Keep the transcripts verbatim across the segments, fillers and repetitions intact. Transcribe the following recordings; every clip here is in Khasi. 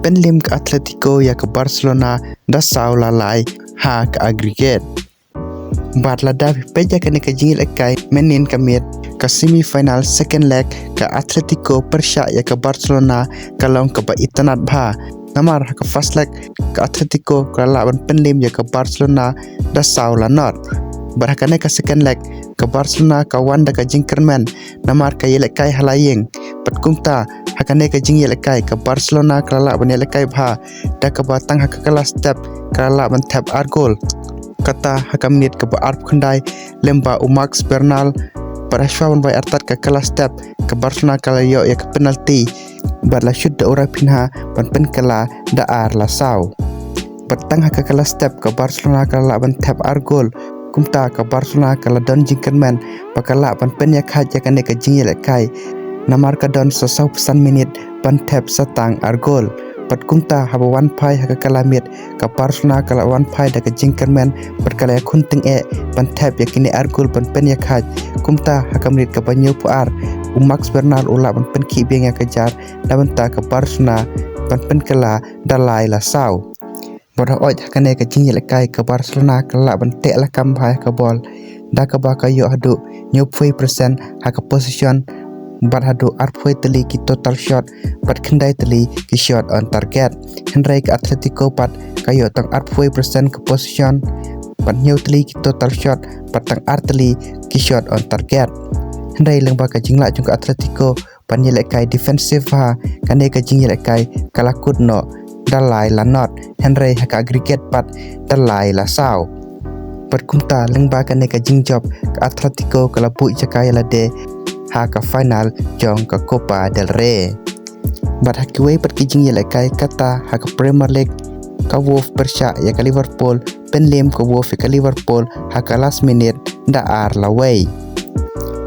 pynliem ka Atletico ïa ka Barcelona da saw la lai ha ka aggregate. Bad lada phi peit ïa kane ka jingïalehkai mynnin ka miet ka semi final second leg ka Atletico pyrshah ïa ka Barcelona ka long kaba itynnad bha. Namar ha ka first leg ka Atletico ka la lah ban pynliem ïa ka Barcelona da saw la nod. Bad ha kane ka second leg ka Barcelona ka wan da ka jingkyrmen namar ka ïalehkai ha la ïing. Bad kumta ha kane ka jingïalehkai ka Barcelona ka la lah ban ïalehkai bha da kaba tang ha ka kylla step ka la lah ban thep ar gol. Kata ha ka minit kaba arphew khyndai lyngba u Marc Bernal. Bad ha shuwa ban wai artat ka kylla step ka Barcelona ka la ïoh ïa ka penalty. Bad la shut da u Raphinha ban pynkylla da ar la saw. Bad tang ha ka kylla step ka Barcelona ka la lah ban thep ar gol. Kumta ka Barcelona ka la don jingkyrmen ba ka lah ban pynïakhaid ïa kane ka jingïalehkai. Namar ka don sa sawphew san minit ban thep sa tang ar gol. Bad kumta haba wan phai ha ka kylla miet ka Barcelona ka la wan phai da ka jingkyrmen bad ka la ïakhun tyngeh ban thep ïa kine ar gol ban pynïakhaid. Kumta ha ka minit kaba hynñiewphew ar u Marc Bernal u lah ban pynkhih biang ïa ka jar na bynta ka Barcelona ban pynkylla da lai la saw. Bad hooid ha kane ka jingïalehkai ka Barcelona ka la lah ban teh lakam bha ïa ka bol da kaba ka ïoh haduh hynñiewphew percent ha ka possession bad haduh arphew tylli ki total shot bad khyndai tylli ki shot on target. Hynrei ka Atletico pat ka ïoh tang arphew percent ka possession bad hynñiew tylli ki total shot bad tang ar tylli ki shot on target. Hynrei lyngba ka jinglah jong ka Atletico ban ïalehkai defensive bha, kane ka jingïalehkai ka la kut noh da lai la nod, hynrei ha ka aggregate pat da lai la saw. Bad kumta lyngba kane ka jingjop ka Atletico ka la buh jaka ïa lade ha ka final jong ka Copa del Rey. Bad ha kiwei pat ki jingïalehkai kata ha ka Premier League ka Wolves pyrshah ïa ka Liverpool, pynliem ka Wolves ïa ka Liverpool ha ka last minute da ar la wei.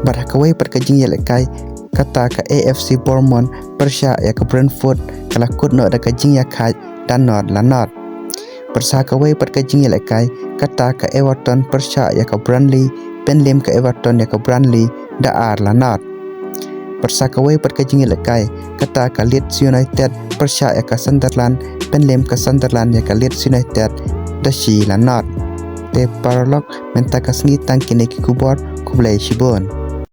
Bad ha kawei pat ka jingïalehkai kata ka A F C Bournemouth pyrshah ïa ka Brentford ka la kut noh da ka jingïakhaid da nod la nod. Bad sa kawei pat ka jingïalehkai kata ka Everton pyrshah ïa ka Burnley, pynliem ka Everton ïa ka Burnley da ar la nod. Bad sa kawei pat ka jingïalehkai kata ka Leeds United pyrshah ïa ka Sunderland, pynliem ka Sunderland ïa ka Leeds United da shi la nod. Te paralok mynta ka sngi tang kine ki khubor, khublei shibun.